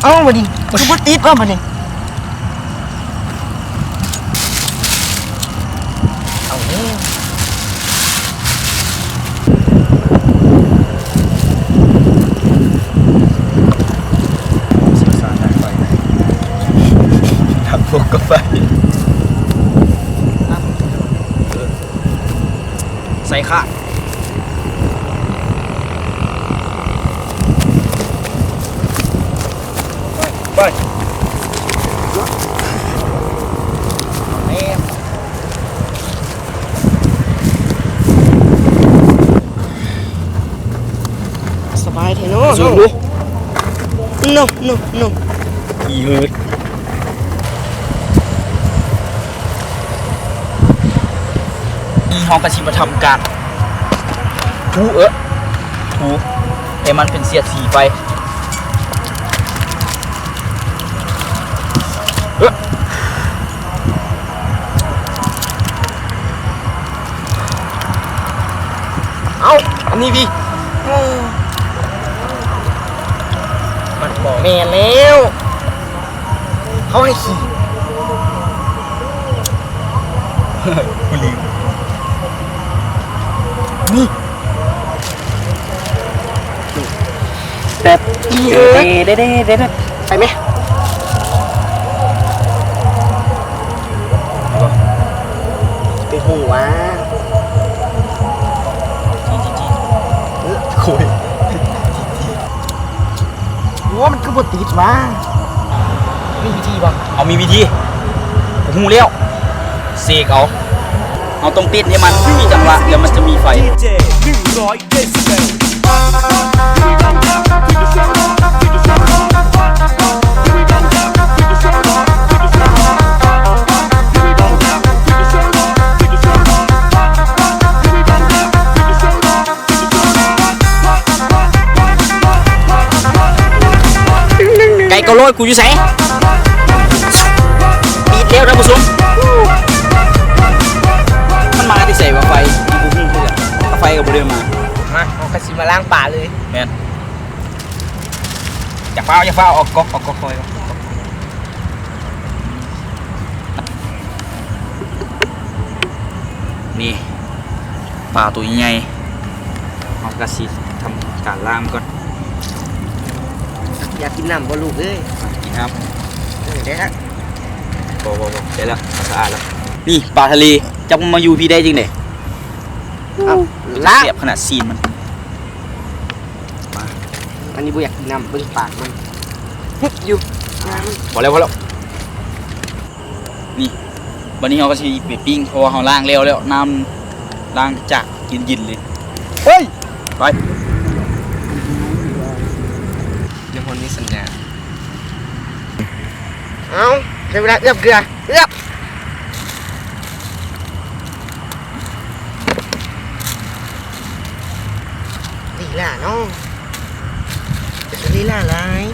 ເອົ້າ ບາດນີ້ຄືບໍ່ຕິດວະບາດນີ້. ເອົາແລ້ວ ສຽວຊານທາງໄຟ ນັກພົກກັບໄຟ ໃສ່ຂາດ. ໄປ ສະບາຍແທ້ເນາະ ສູງດູ ໂນ ໂນ ໂນ ອີເຮີດ. ນີ້ເຮົາກະຊິມາທຳການຖູ ເອີ ຖູໃຫ້ມັນເປັນສຽດສີໄປ ເອີ ເອົ້າ ອັນນີ້ວິ ມັນບໍ່ແມ່ນແລ້ວ. ເຂົາໃຫ້ຂີ່ ກູລືມ ນີ້ ແປັບ ເອີ ເດ້ ເດ້ ເດ້ ເດ້ ໄປແມະ ໄປຮູ້ວ່າ ໂອ້ຍ. ໂອ້ ມັນຄືບໍ່ຕິດວະ? ມີວິທີບໍ່? ເຮົາມີວິທີ ກູຮູ້ແລ້ວ ເສກເອົາ ເຮົາຕ້ອງເຕັ້ນໃຫ້ມັນມີຈັງຫວະ ແລ້ວມັນຈະມີໄຟ. ໄກເກົ້າຮ້ອຍ ກູຢູ່ໃສ? ປິດແລ້ວທ່ານຜູ້ຊົມ ມັນມາແຕ່ໃສວະໄຟ? ກູບໍ່ຮູ້ຄືກັນ ໄຟກະບໍ່ໄດ້ມາ. ມາ ເຮົາກະຊິມາລ້າງປາເລີຍ. ແມ່ນ ຢ່າຟ້າວ ຢ່າຟ້າວ ອອກກອກ ອອກກອກ ຄ່ອຍ ນີ້ ປາໂຕໃຫຍ່ ເຮົາກະຊິທຳການລ້າງມັນກ່ອນ. ຢາກກິນນ້ຳບໍ່ລູກເອີຍ? ກິນນ້ຳ ເອີ ໄດ້ລະ ບໍ່ ບໍ່ ບໍ່ ໄດ້ລະ ສະອາດລະ. ນີ້ປາທະເລ ຈັກມັນມາຢູ່ພີ້ໄດ້ຈັ່ງໃດ? ເອົ້າ ລາງ ແຊບຂະໜາດຊີ້ນມັນ. ອັນນີ້ບໍ່ຢາກກິນນ້ຳ ເບິ່ງປາກມັນ ຫຶບຢູ່. ພໍແລ້ວ ພໍແລ້ວ ນີ້ ບາດນີ້ເຮົາກະຊິໄປປີ້ງ ເພາະວ່າເຮົາລ້າງແລ້ວ ແລ້ວ ນ້ຳລ້າງຈາກເຢັນໆເລີຍ. ເຮີ້ຍ ໄປ ຍັງບໍ່ມີສັນຍານ. ເອົ້າ ໃຊ້ເວລາເອືອບເກືອ ເອືອບ. ລີລາເນາະ ເປັນລີລາຫຼາຍ.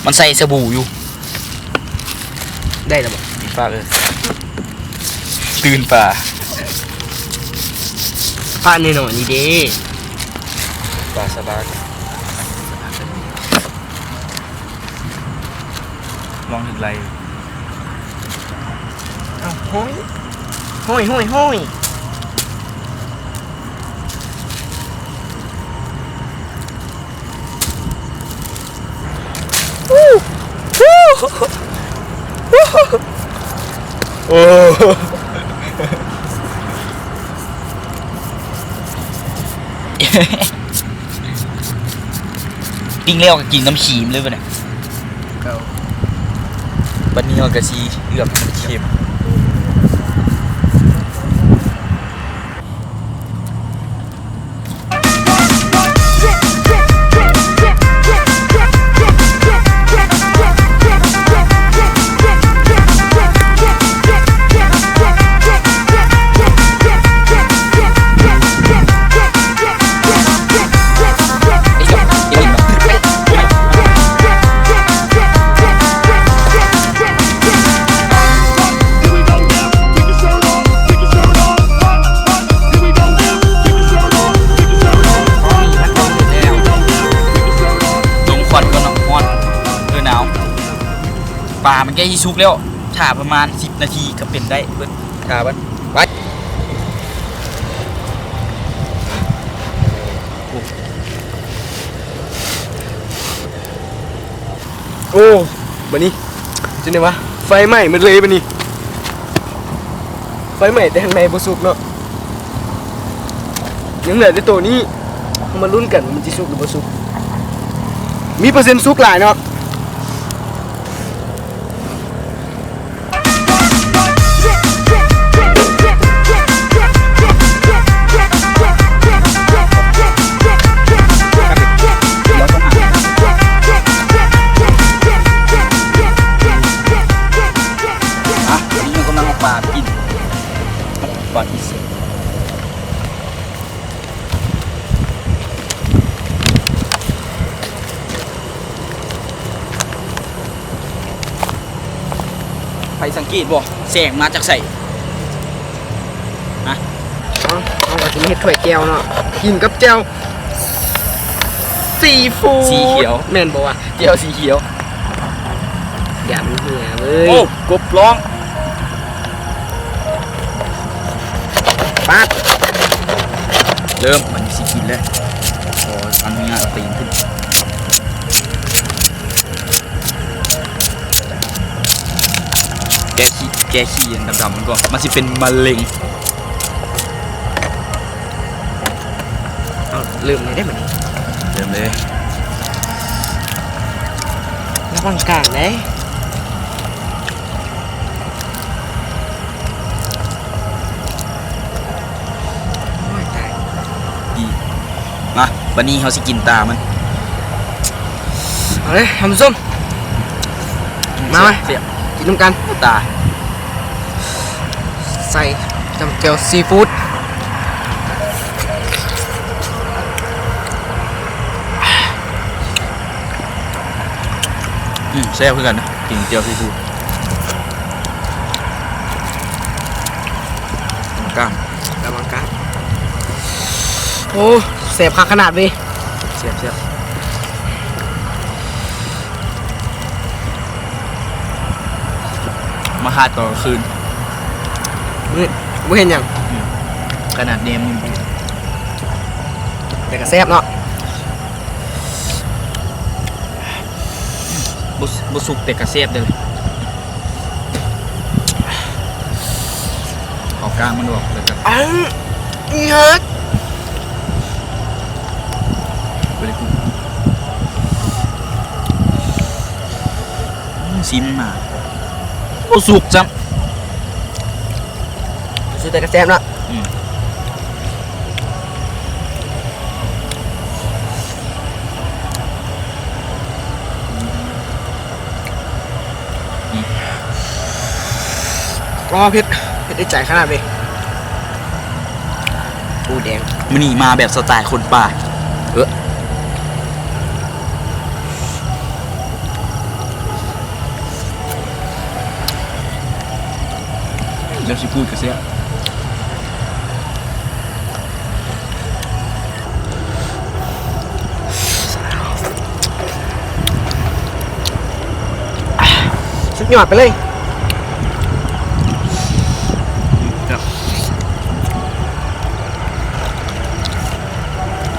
ມັນໃສ່ສະບູຢູ່. ໄດ້ລະບໍ່? ປາກເອີຍ ຕື່ນປາ ປານ້ອຍໆນີ້ເດ້ ປາສະບາຍ. ລອງຖືກໄລ່. ເອົ້າ ໂຫ້ຍ ໂຫ້ຍ ໂຫ້ຍ ໂຫ້ຍ. ໂອ້ ປີ້ງແລ້ວກະກິນນ້ຳຂີມເລີຍບາດນີ້. ເກົ້າ ບາດນີ້ເຮົາກະຊິເລືອກເຄັມ. ໃກ້ຊິສຸກແລ້ວ ຖ້າປະມານສິບນາທີກໍເປັນໄດ້ເບິດ. ຖ້າມັນ ໄປ. ໂອ້ ບາດນີ້ ຈັ່ງໃດວະ ໄຟໄໝ້ໝົດເລີຍບາດນີ້. ໄຟໄໝ້ແຕ່ຂ້າງໃນບໍ່ສຸກເນາະ ຍັງເຫຼືອແຕ່ໂຕນີ້. ເຮົາມາລຸ້ນກັນວ່າມັນຊິສຸກຫຼືບໍ່ສຸກ. ມີເປີເຊັນສຸກຫຼາຍເນາະ. ອ່ະ ນີ້ເຮົາກຳລັງເອົາປາໄປກິນ ປາທີ່ສຸກ. ໃຜສັງເກດບໍ່ ແສງມາຈາກໃສ? ຮະ? ເຮົາ ເຮົາກໍຊິມາເຮັດຖ້ວຍແຈ່ວເນາະ ກິນກັບແຈ່ວຊີຟູດ ສີຂຽວ ແມ່ນບໍ່ວະ? ແຈ່ວສີຂຽວ ຢ່າມັນເຫື່ອເວີຍ. ໂອ້ ກົບຮ້ອງ. ປາດ ເລີ່ມ ມັນຊິກິນແລ້ວ. ຂໍອະນຸຍາດເອົາຕີນຂຶ້ນ ແກະຂີ້ ແກະຂີ້ອັນດຳໆມັນກ່ອນ ມັນຊິເປັນມະເລັງ. ເອົາ ເລີ່ມເລີຍເດ້ບັດນີ້ ເລີ່ມເລີຍ ລະວັງກ້າງເດ້. ໂອ້ຍ ຕາຍ ດີ ມາ ບາດນີ້ເຮົາຊິກິນຕາມັນ. ເອົາເລີຍທ່ານຜູ້ຊົມ ມາ ມາ ສຽບ ກິນນຳກັນ ຕາ ໃສ່ຈ້ຳແຈ່ວຊີຟູດ. ອືມ ແຊບຄືກັນນະ ກິນແຈ່ວຊີຟູດ. ກ້າງ ລະວັງກ້າງ. ໂອ້ ແຊບຄັກຂະໜາດເວີຍ. ແຊບໆ ມາຫາຕອນກາງຄືນ ມືດ ບໍ່ເຫັນຫຍັງ. ອືມ ຂະໜາດແນມຍັງບໍ່ເຫັນ ແຕ່ກໍແຊບເນາະ. ບໍ່ ບໍ່ສຸກແຕ່ກະແຊບເດ້. ເອົາກ້າງມັນອອກແລ້ວກໍ ອັນ ອີ່ຫຍັງ ເວລີກູດ. ອືມ ຊີມມາ ບໍ່ສຸກຊ້ຳ. ສຸດແຕ່ກໍແຊບເນາະ. ອືມ ອໍ ເຜັດ ເຜັດໃນໃຈຂະໜາດເລີຍ. ປູແດງ ມື້ນີ້ມາແບບສະໄຕລ໌ຄົນປ່າ. ເອີ ແລ້ວຊິພູດກໍແຊບ. ສຸດຍອດໄປເລີຍ.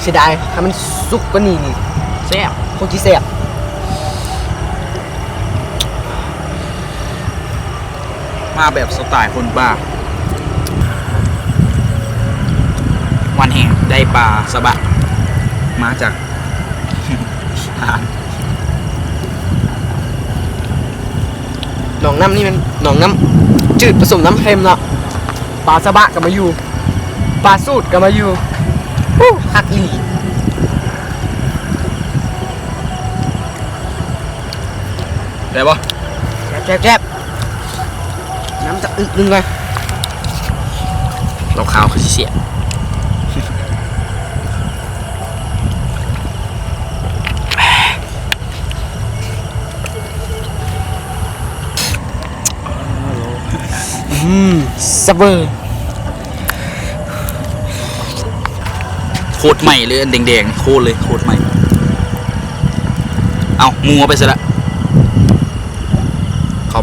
ເສຍດາຍ ຖ້າມັນສຸກກວ່ານີ້ນີ້ ແຊບ ຄົງຊິແຊບ. ມາແບບສະໄຕລ໌ຄົນປ່າ ວັນແຮງ ໄດ້ປາສະບະ ມາຈາກ ໜອງນ້ຳນີ້ແມ່ນໜອງນ້ຳຈືດປະສົມນ້ຳເຄັມເນາະ. ປາສະບະກໍມາຢູ່ ປາສູດກໍມາຢູ່. ໂອ້ ຄັກອີ່ຫຼີ. ໄດ້ບໍ່? ແຊບໆ ນ້ຳຈັກອຶກໜຶ່ງກ່ອນ. ເຫຼົ້າຂາວຄືຊິເສຍ. ອືມ ສະເບີ. ໂຄດໃໝ່ເລີຍ ອັນແດງໆ ໂຄດເລີຍ ໂຄດໃໝ່. ເອົ້າ ໝູເອົາໄປໃສລະ? ເຂົ້າ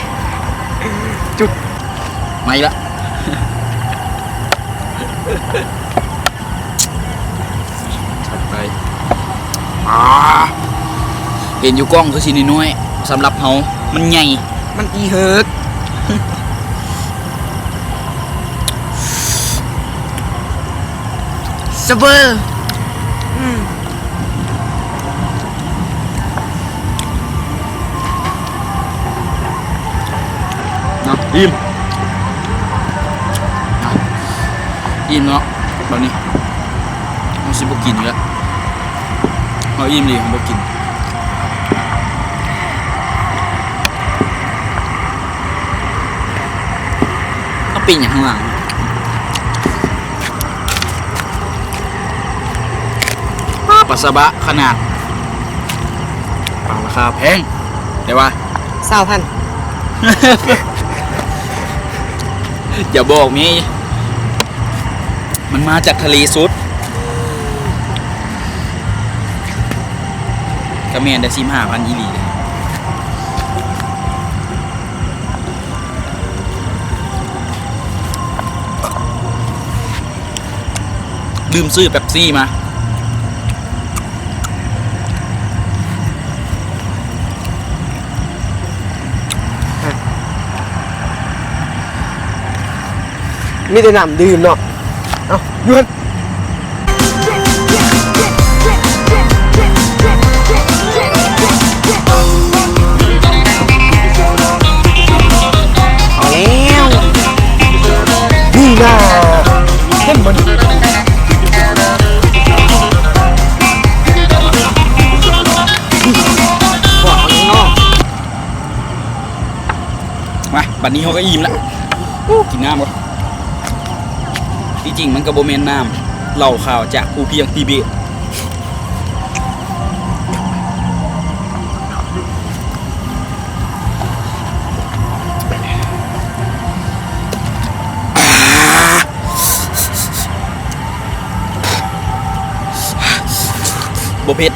ໄປລະ ຈັດໄປ. ອາ ເຫັນຢູ່ກ້ອງຄືຊິນ້ອຍໆ ສຳລັບເຮົາມັນໃຫຍ່ ມັນອີເຮີກ ສະເວີ ອືມ. ນະ ອີ່ມ ນະ ອີ່ມເນາະ ບາດນີ້ເຮົາຊິບໍ່ກິນອີກລະ ເຮົາອີ່ມດີ ເຮົາບໍ່ກິນ ເຮົາປີ້ງຫຍັງຂ້າງຫຼັງ? ປາ ປາສະບະຂະໜາດ ປາລາຄາແພງ ແຕ່ວ່າ ຊາວພັນ ຢ່າບອກມີ ມັນມາຈາກທະເລສົດ ກະແມ່ນໄດ້ສິບຫ້າພັນອີ່ຫຼີ. ລືມຊື້ເປັບຊີມາ ມີແຕ່ນ້ຳດື່ມເນາະ ເອົ້າ ຢູ່ຫັ້ນ. ເອົາແລ້ວ ນີ້ນາ ເຫັນບໍ່ນີ້ ບອກເອົາເອງເນາະ. ມາ ບັດນີ້ເຮົາກໍອີ່ມລະ ໂອ້ ກິນນ້ຳກ່ອນ. ທີ່ຈິງມັນກໍບໍ່ແມ່ນນ້ຳ ເຫຼົ້າຂາວຈາກພູພຽງທິເບດ. ບໍ່ເຜັດ.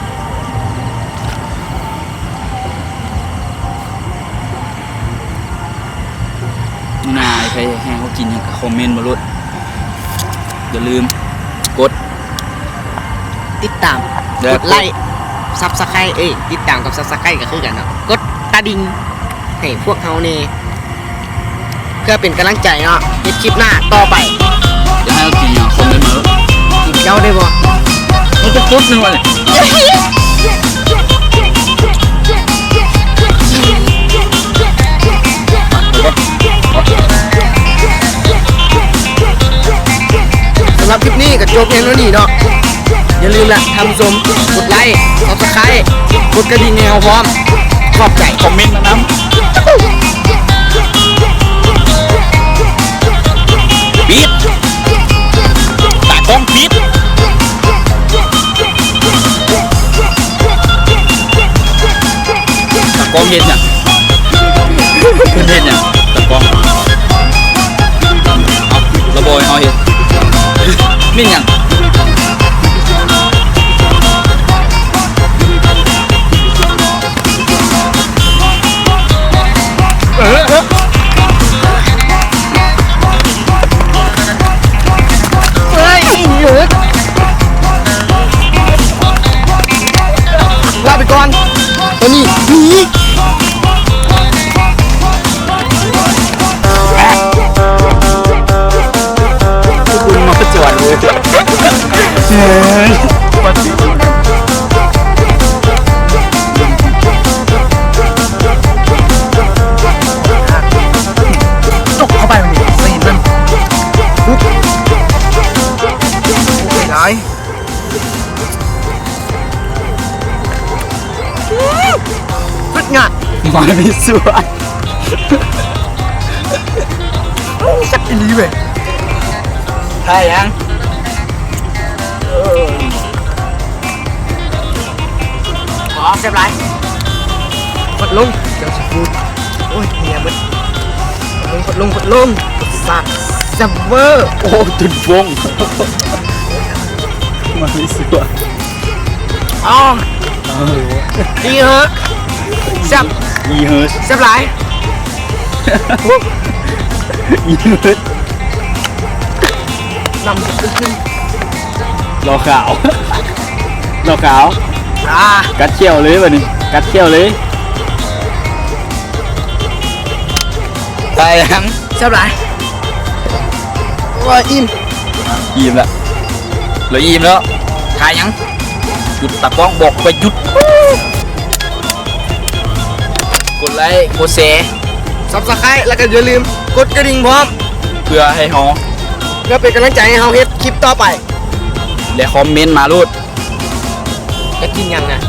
ໜ້າໃຜແຮງເຮົາກິນຫຍັງກໍຄອມເມັນມາໂລດ. ຢ່າລືມກົດຕິດຕາມ ແລະ ກົດໄລ້ ກດຊັບສະໄຄຣບ໌ ເອີຍ ຕິດຕາມກັບຊັບສະໄຄຣບ໌ກໍຄືກັນເນາະ. ກົດກະດິ່ງໃຫ້ພວກເຮົາແດ່ ເພື່ອເປັນກຳລັງໃຈເນາະ ເຮັດຄລິບໜ້າຕໍ່ໄປ. ຢາກໃຫ້ເຮົາກິນຫຍັງຄອມເມັນມາໂລດ. ກິນເຈົ້າໄດ້ບໍ່? ມັນກໍກົດໜຶ່ງວ່ານີ້. ສຳລັບຄລິບນີ້ກໍຈົບພຽງເທົ່ານີ້ເນາະ. ຢ່າລືມລະທ່ານຜູ້ຊົມ ກົດໄລ້ ຊັບສະໄຄຣບ໌ ກົດກະດິ່ງໃຫ້ເຮົາພ້ອມ. ຂອບໃຈ. ຄອມເມັນນຳ. ປິດ ຕາກ້ອງປິດ ຕາກ້ອງເຮັດຫຍັງ? ເພິ່ນເຮັດຫຍັງ? ຕາກ້ອງ ເອົາ ລະບໍ່ໃຫ້ເຮົາເຮັດ ແມ່ນຫຍັງ? ເອີ ເອີ ເອີຍ ລາໄປກ່ອນ ຕອນນີ້ໜີ. ຄຸນມາຈອດເລີຍ ເອີຍ ຈົກເຂົ້າໄປ ມັນນີ້ ຕີນມັນ ໂອ້ຍ ຫຼາຍ. ສຸດຍອດ ມາມີສ່ວນ ໂອ້ ແຊບອີ່ຫຼີເວີຍ ໄດ້ຍັງ? ອໍ ແຊບຫຼາຍ ກົດລົງ ເຈົ້າຊິຟູດ ໂອ້ຍ ເຫື່ອເບິດ. ກົດລົງ ກົດລົງ ກົດລົງ ສາດ ແຊບເວີ ໂອ້ ຈົນຟົງ ມາມີສ່ວນ ອໍ ເອີ ດີເຮີ ແຊບ ດີເຮີ ແຊບຫຼາຍ. ອີ່ເລີຍ ນ້ຳຂຶ້ນ ລໍຂາວ ລໍຂາວ ອ່າ ກັດແຂ້ວເລີຍບັດນີ້ ກັດແຂ້ວເລີຍ. ໄດ້ຫຍັງ? ແຊບຫຼາຍ. ໂອ້ຍ ອີ່ມ. ອີ່ມລະ ລະອີ່ມແລ້ວ. ຂາຍຫຍັງ? ຢຸດ ຕາກ້ອງບອກໄປຢຸດ. ກົດໄລ້ ກົດແຊ ຊັບສະໄຄຣບ໌ ແລ້ວກໍຢ່າລືມກົດກະດິ່ງພ້ອມ ເພື່ອໃຫ້ເຮົາ ເພື່ອເປັນກຳລັງໃຈໃຫ້ເຮົາເຮັດຄລິບຕໍ່ໄປ ແລະ ຄອມເມັນມາໂລດ. ຈະກິນຫຍັງນະ?